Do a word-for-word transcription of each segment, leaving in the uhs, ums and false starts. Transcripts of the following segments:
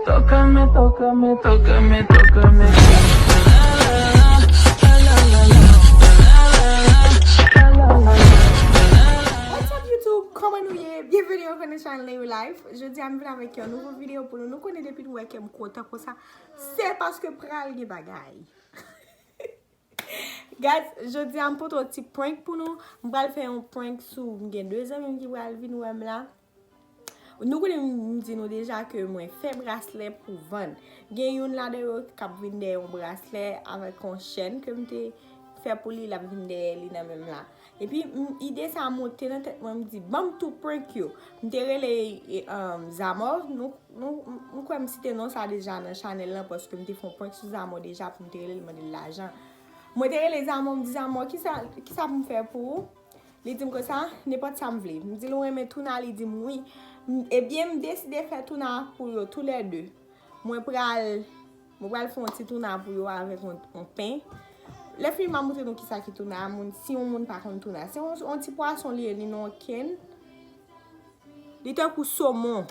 Tócame, tócame, tócame, tócame. What's up YouTube? Kòman nou ye? Byenveni ankò nan chanèl Leo Life. Jodi a m vin avèk yon nouvo videyo pou nou. Nou konnen depi nou wè ke m kontan konsa, se paske pral gen bagay. Guys, jodi a m pote yon ti prank pou nou. M pral fè yon prank sou, m gen de zanmi m ki pral vin wè m la. Nou konnen m di nou deja ke mwen fè braslè pou vann. Gen youn ladan yo k ap vin dèyè yon braslè avèk yon chèn ke m te fè pou li, l ap vin dèyè li nan men m la. Epi m, ide sa monte nan tèt mwen, m di, "Ban m tou prank yo." M te rele, e, um, Zamò, nou, nou, m kwè m site non sa deja nan chanèl lan, paske m te fè yon prank sou Zamò deja pou m te rele l mande l lajan. Mwen te rele Zamò, m di, "Zamò, kisa, kisa pou m fè pou ou?" Li di m konsa, "Nenpòt sa m vle." M di l, "Ou renmen Touna?" Li di m, "Wi." M, ebyen, m deside fè Touna pou yo toulède. Mwen pral, mwen pral fè yon ti Touna pou yo avèk yon, yon pen. Lè fini, m a montre nou kisa ki Touna, moun, si yon moun pa konn Touna. Se yon, yon ti pwason li ye, li nan yon kenn. Li tankou somon.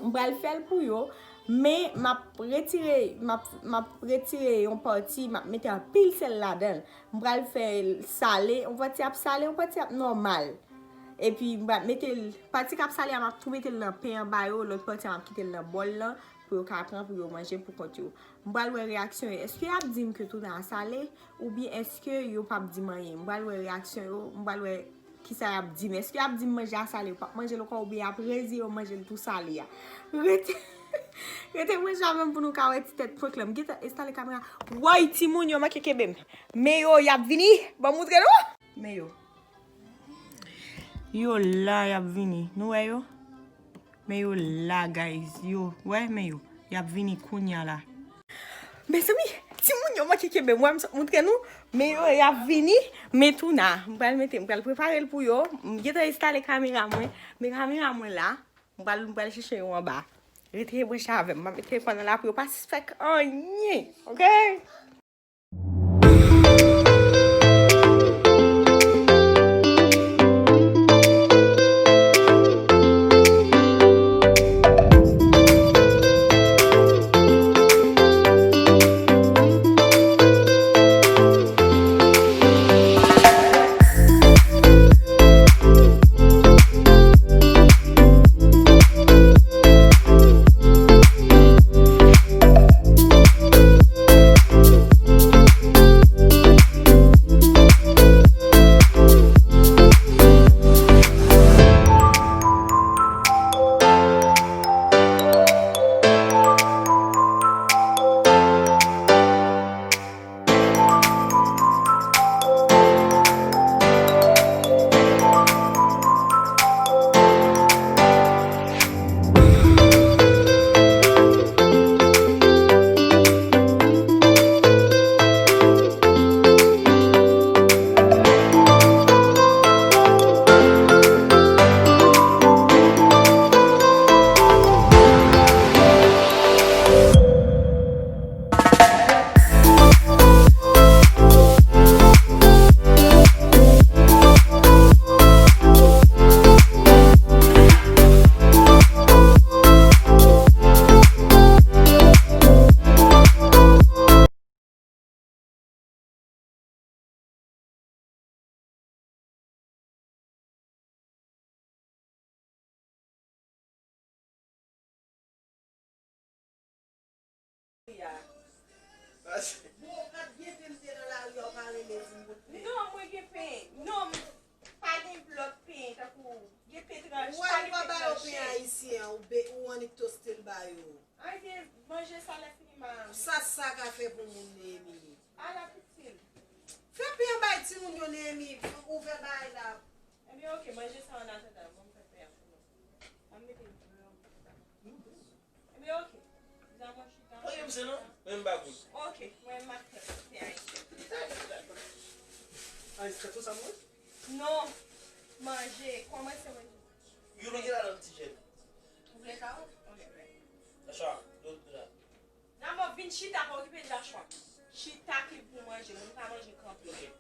M pral fè l pou yo, men m ap retire, m ap, m ap retire yon pati, m ap mete anpil sèl ladan l. M pral fè l sale, yon pati ap sale, yon pati ap nòmal. Epi m pral mete l, pati k ap sale a, m ap tou mete l nan pen an ba yo, lòt pati a, m ap kite l nan bòl lan pou yo ka pran, pou yo manje pou kont yo. M pral wè reyaksyon yo. Èske y ap di m ke Touna a sale, oubyen èske yo p ap di m anyen? M pral wè reyaksyon yo, m pral wè kisa y ap di m. Èske y ap di m manje a sale, yo p ap manje l ankò, oubyen y ap reziye yo manje l tou sale a? Rete, rete branche avè m pou nou ka wè ti tèt prank lan. M gentan enstale kamera. Woy, timoun yo manke kenbe m. Men yo, y ap vini. Ban m moutre nou. Men yo. Yo la, y ap vini. Nou wè yo? Men yo la, guys. Yo, wè, men yo. Y ap vini kounya la. Mezanmi, timoun yo manke kenbe m. Wè, m sot moutre nou. Men yo, y ap vini. Men Touna, m pral mete, m pral prepare l pou yo. M gentan enstale kamera mwen. Men kamera mwen la. M pral, m pral chèche yo anba. Rete branche avè m. M ap mete telefòn nan la pou yo pa sispèk anyen. Oke? Bon, kat gen pen m te nan lari a, ou pa renmen di m bout pen. Non, mwen gen pen. Non, m pa gen lòt pen, tankou gen pen tranche. Ou wè, pa ou gen pa pen ba yo pen tranche. Ayisyen an, ou be-, ou annik toste l ba yo. Ay, gen manje sa lè fini, ma. Sa, sa ka fè pou moun, Neyemi? Ala pitit. Fè pen an bay timoun yo, Neyemi. Ouvè bay la. Ebyen, oke, manje sa an atandan. Bon, m fè pen an pou nou. An mete. Ebyen, oke. Zanmi chita. Oke, m se non. Men m pa gout. Oke, mwen, m ap fè pen ayisyen. Ayisyen, tout sa mwen? Non. Manje. Kòmanse manje. Yo, nou gen la nan ti jèn. Ou vle kawòt? Oke, oke. Sa, do, do la. Nan mò vin chita, pa okipe Jachwa. Chita ki pou manje, moun pa manje kanpe.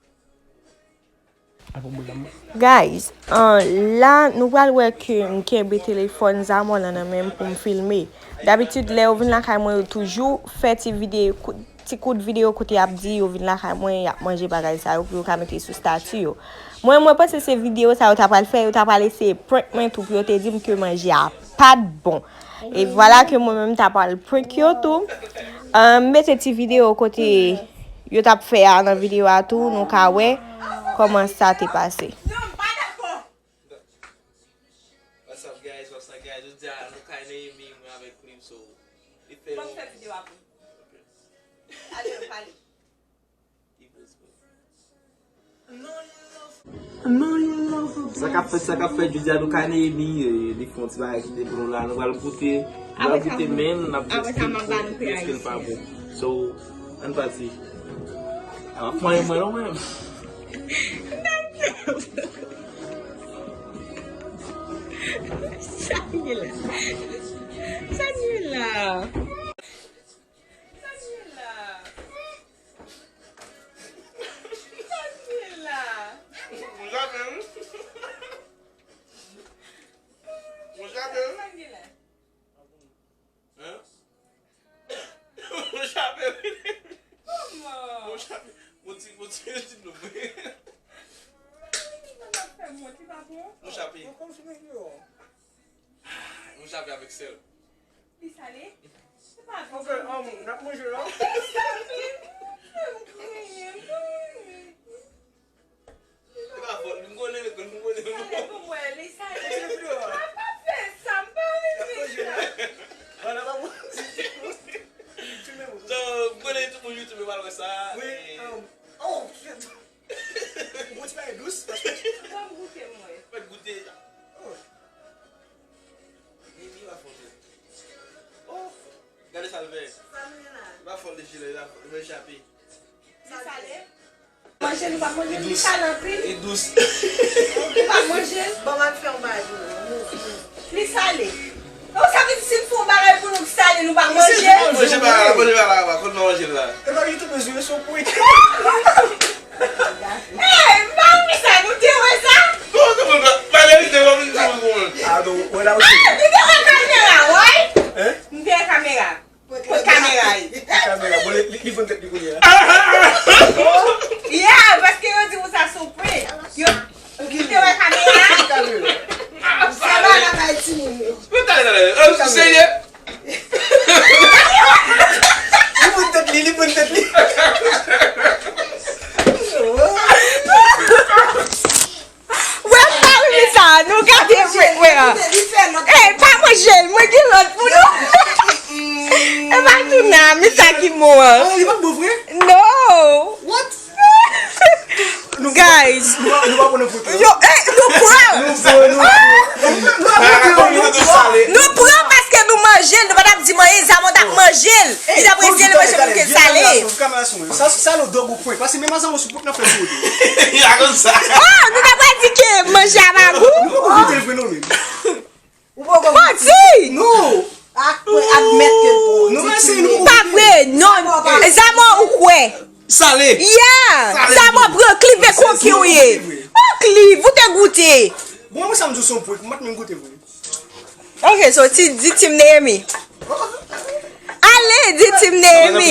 Guys, uh, la nou pral wè ke m kenbe telefòn Zamò lan nan men m pou m filme. Dabitid, lè yo vin lakay mwen, yo toujou fè ti videyo, ti kout videyo kote y ap di yo vin lakay mwen, y ap manje bagay sa yo pou yo ka mete sou stati yo. Mwen, mwen panse se videyo sa yo ta pral fè, yo ta pral eseye prank mwen tou pou yo te di m ke manje a pa t bon. E vwala ke mwen menm ta pral prank yo tou. Uh, m mete ti videyo kote yo t ap fè a nan videyo a tou, nou ka wè kòman sa te pase. What's up, guys? What's up, guys? Jodi a nou kay Neyemi, mwen avèk Cliff, so li fè yon... Ban m fè videyo a pou. Ale, pale. Sa k ap fèt, sa k ap fèt, jodi a nou kay Neyemi, eh, li fè yon ti bagay ki te pou nou la, nou pral goute, nou pral goute, men n ap di èske l pa bon. So, ann pati. A, mwen, mwen, non, mwen. Sa n ye la? Sa n ye la? Sa n ye la? Sa n ye la? Mon jape, wi. Mon jape, wi. Sa n ye la? Hein? Mon jape, wi. Kòman? Mon jape. Mon ti, mon ti, ti dlo mwen. Sa n ap fè mwen ki pa bon? Mon jape. Mon jape avèk sèl. Li sale? Se pa bon. Ok, um, n ap manje la. Li sale. Se pa fòt li, m konnen, m konnen, m konnen. Gade pou mwen, li sale. Mwen pa fè sa, m pa renmen sa. So, m konnen tout moun YouTube yo pral wè sa. Wi, e, um, oh, shit. Ou gon ti bagay dous, paske... Ban m goute, mwen. Fè goute. Oh. Li, li pa fòt. Oh. Gade sa l fè. Li pa fòt li chile, li pa fòt, li fè chape. Li sale. Manje l, ou pa manje l, li sale anpil. Li dous. Ou pa manje l. Bon, m ap fè yon bagay pou ou. Li sale. Ou sa vle di si n fè yon bagay pou nou ki sale, nou pa manje l? Manje pa la, manje pa la, pa, fò n pa manje l la. E pa YouTube bezwen yo sou prank. Ey, m pa renmen sa, nou te wè sa? Non, non, non, pa verite, pa vin di mwen. Ah, non, wè la osi. Ah, nou te wè kamera, wi. Hein? Nou te wè kamera. Kot kamera ye? Kamera, bon, li, li, li vann tèt li kounye a. Yeah, paske yo di w sa sou prank. Yo, ou te wè kamera? Kamera. Sa va la bay timoun yo. Mwen talè, talè. Ou serye? Li vann tèt li, li vann tèt li. Wè, m pa renmen sa, nou gade mwen, wè. Ey, pa manje l, mwen gen lòt pou nou. E pa tou nan, men sa ki mo an. Oh, li pa bon vre? No. What? Guys. Nou pa, nou pa pran nan foto. Yo, ey, nou pran. Nou pran, nou pran. Nou pran paske nou manje l, nou pa t ap di m anyen, Zamò t ap manje l. Li t ap eseye manje pou ke l sale. Kamera sou mwen. Sa, sa lè w dòg ou prank. Paske menm a Zamò sou prank nan fè sou ou. Li pa konn sa. Oh, nou ta pral di ke manje a pa gou. Nou poko goute l vre non, men. Ou poko goute. Manti! Non. Ak, admèt ke l bon. Non, men se nou poko goute. Pa vre, non. Zamò ou kwè? Sale. Yeah! Sale. Zamò pran Cliff e koki w ye. Oh, Cliff, ou te goute. Bon, mwen sa m di w se yon prank, m pa t menm goute vre. Ok, so ti, di Team Neyemi. Ale, di Team Neyemi.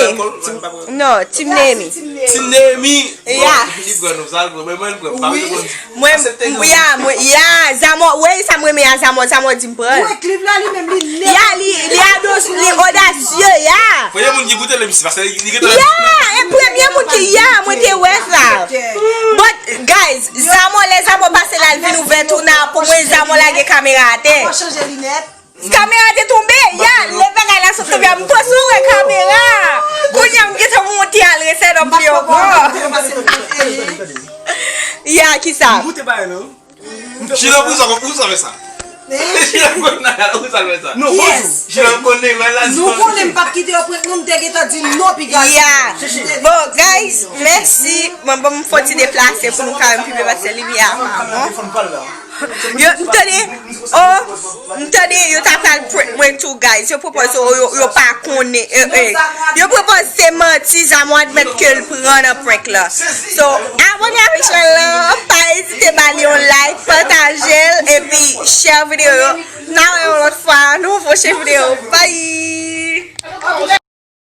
Non, Team Neyemi. Team Neyemi. Yeah. Li pran nou sa, mwen, mwen, mwen, pa vle konn. Mwen, yeah, mwen, yeah, Zamò, wè sa mwen renmen a Zamò, Zamò di m pran. Wè, Cliff la, li menm, li nèt. Yeah, li, li ados-, li odasye, yeah. Premye moun ki goute l, menm si, paske li, li gentan... Yeah, e premye moun ki, yeah, mwen te wè sa. But, guys, Zamò, lè Zamò pase la, l vin ouvè tou nan, pou mwen, Zamò lage kamera atè. Chanje linèt. Kamera te tonbe, ya, lè bagay la sot tonbe a, m panse w wè kamera. Kounye a m gentan monte al resèt anpil ankò. Ya, kisa? M goute bagay non. Jina, pou sa, pou sa fè sa? Jina, pou sa fè sa? Non, bonjou. Jina, m konnen, wè la. Nou konnen m p ap kite yo prank nou, m te gentan di non, piga. Ya. Bon, guys, mèsi. Mwen, bon, m fon ti deplase pou nou ka wè m pi byen paske limyè a pa bon. Yo, m tande, oh, m tande yo ta pral prank mwen Tou guys, yo pwopòze yo, yo, yo pa konnen. Eh, eh. Yo pwopòze se manti, Zamou admèt ke l pran nan prank la. So, abone avèk chanèl la, pa ezite ba li yon like, pataje l, epi share videyo yo. N a wè yon lòt fwa nan yon pwochen videyo. Bye!